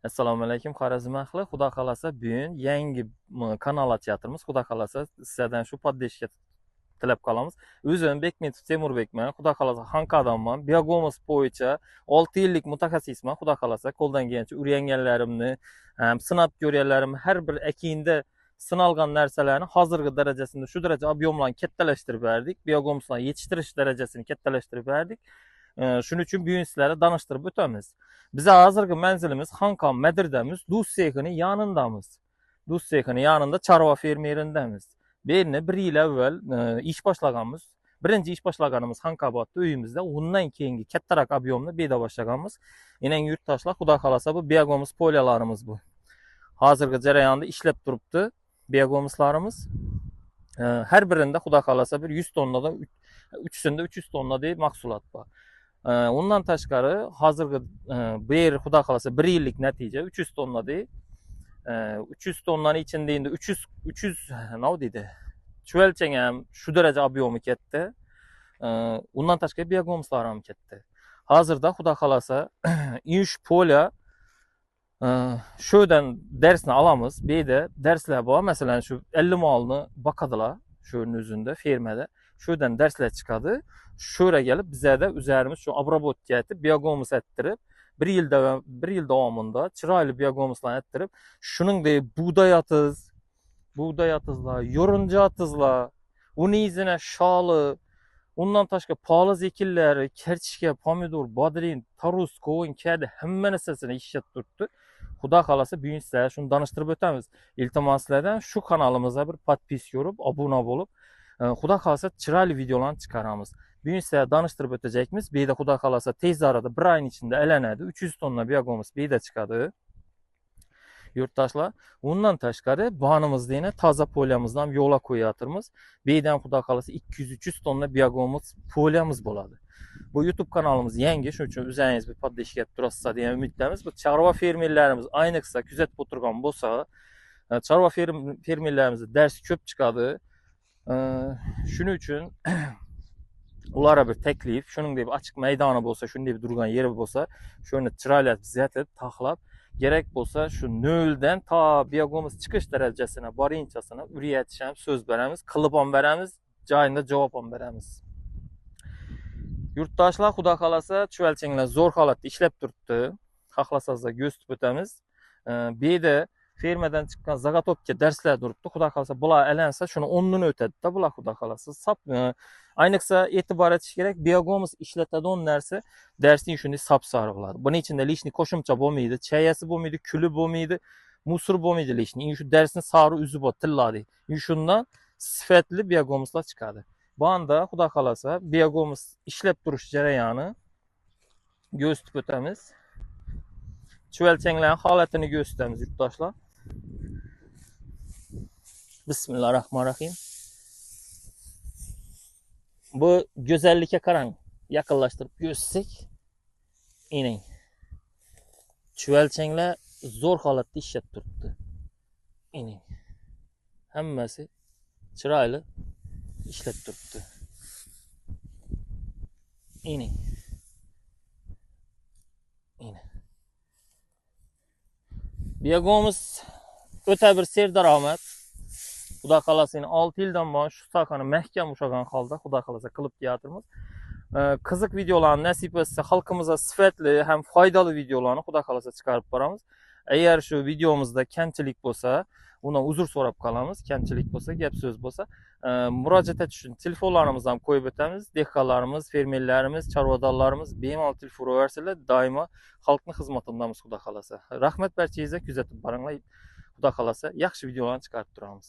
Assalomu alaykum Xorazm ahli. Xudo xolasa bugun yangi kanal achyapmiz. Xudo xolasa sizlardan shu поддержка tilab qolamiz. O'zim Bekmetov Temurbekman. Xudo xolasa Xonqadonman. Biogumus bo'yicha 6 yillik mutaxassisman. Xudo xolasa qo'ldan kelgancha o'rganganlarimni, sinab ko'rganlarimni har bir akinda sinalgan narsalarni hozirgi darajasini shu daraja объемlarni kattalashtirib berdik. Biogumuslarni yetishtirish darajasini kattalashtirib berdik. Shuning uchun bugun sizlarga tanishtirib o'tamiz. Biz hozirgi manzilimiz Xonqon Madirdamiz, Duz sexini yanındamiz. Duz sexini yanında çarva fermerindamiz. Bu yerni bir yil avval ish boshlaganmiz. Birinchi ish boshlaganimiz Xonqobodda uyimizda, undan keyingi kattaroq объемni bu yerda boshlaganmiz. Enang yurtdoshlar, xudo xolasa bu biogumus polyalarimiz bu. Hozirgi jarayonda ishlab turibdi biogumuslarimiz. Har birinde xudo xolasa bir 100 tonnadan uchisida 300 tonnadek mahsulot bor. Undan tashqari hozirgi bu yer xudo xolasa 1 yillik natija 300 tonnadek. 300 tonnani ichida endi 300 nima deydi? Chuvalchang ham shu daraja объемi ketdi. Undan tashqari biogumuslar ham ketdi. Hozirda xudo xolasa ish polya shudan darsni olamiz. Bu yerda darslar bor. Masalan, shu 50 molni boqadilar shu o'zida fermada. Shudan darslar chiqadi. Shura kelib bizada üzerimiz shu обработка etib, biogumus ettirib, bir yil davomida chiroyli biogumuslarni ettirib, shuningdek bug'doy atizlar, yo'rinja atizlar, uni izine sholi, undan tashqari poliz ekinlari, kartoshka, pomidor, bodring, tarvuz, qovun, kadi hamma narsasini ishlab turibdi. Xudo xolasa bugun sizlarga shuni tanishtirib o'tamiz. Iltimos sizlardan shu kanalimizga bir podpis ko'rib, obuna bo'lib, xudo xolasa chiroyli videolarni chiqaramiz. Bugun sizlarga tanishtirib o'tajakmiz. Bu yerda xudo xolasa tez orada bir oyning ichida aylanadi. 300 tonna biogumus bu yerda chiqadi. Yurtdoshlar, undan tashqari bonimizda yana toza polyamizni ham yo'lga qo'yayotimiz. Bu yerdan xudo xolasa 200-300 tonna biogumus polyamiz bo'ladi. Bu YouTube kanalimiz yangi, shuning uchun o'zingiz bir podдержка etib turasiz degan umiddamiz. Bu chorva fermerlarimiz ayniqsa kuzatib o'tirgan bo'lsa, chorva fermerlarimizda dars ko'p chiqadi. Shuning uchun ularga bir taklif, shuningdek ochiq maydoni bo'lsa, shunday turgan yeri bo'lsa, shuni chiroyli tuzatib, taxlab, kerak bo'lsa shu noldan to biogumus chiqish darajasini borinchasini o'rgatish ham so'z beramiz, qilib ham beramiz, joyida javob ham beramiz. Yurtdoshlar, xudo xolasa chuvalchanglar zo'r holatda ishlab turibdi. Xohlasangiz ko'z tutib o'tamiz. Bu yerda fermadan chiqqan заготовка darslar turibdi. Xudo xolasa bular aylansa shuni o'rnini o'tadi-da bular xudo xolasa. Sap, ayniqsa e'tibor etish kerak, biogumus ishlatadigan narsa darsning shunday sap-sariq bo'ladi. Buning ichida lishni qo'shimcha bo'lmaydi, chayasi bo'lmaydi, kuli bo'lmaydi, musur bo'lmaydi lishni. Shu darsni sari uzi bor, tilladi. Shundan sifatli biogumuslar chiqadi. Bu anda xudo xolasa biogumus ishlab turish jarayoni ko'z tutib o'tamiz. Chuvalchanglarning holatini ko'z tutamiz yurtdoshlar. Bismillahirrohmanirrohim. Bu go'zallikka qarang, yaqinlashtirib ko'rsak, ining. Chuvalchanglar zo'r holatda ishlab turibdi. Ining. Hammasi chiroyli ishlab turibdi. Ining. Ina. Biogumus o'ta bir serdaromad. Xudo xolasa 6 yildan buyon shu sohani mahkam ushlagan holda xudo xolasa qilib kelyapmiz. Qiziq videolarni nasib etsa xalqimizga sifatli ham foydali videolarni xudo xolasa chiqarib boramiz. Agar shu videomizda kamchilik bo'lsa, undan uzr so'rab qolamiz. Kamchilik bo'lsa, gap so'z bo'lsa, murojaat etish uchun telefonlarimizni ham qo'yib o'tamiz. Dehqonlarimiz, fermerlarimiz, chorvadorlarimiz bemalol telefon uraversalar, doimo xalqning xizmatidamiz xudo xolasa. Rahmat barchangizga, kuzatib boringlar. Xudo xolasa yaxshi videolarni chiqarib turamiz.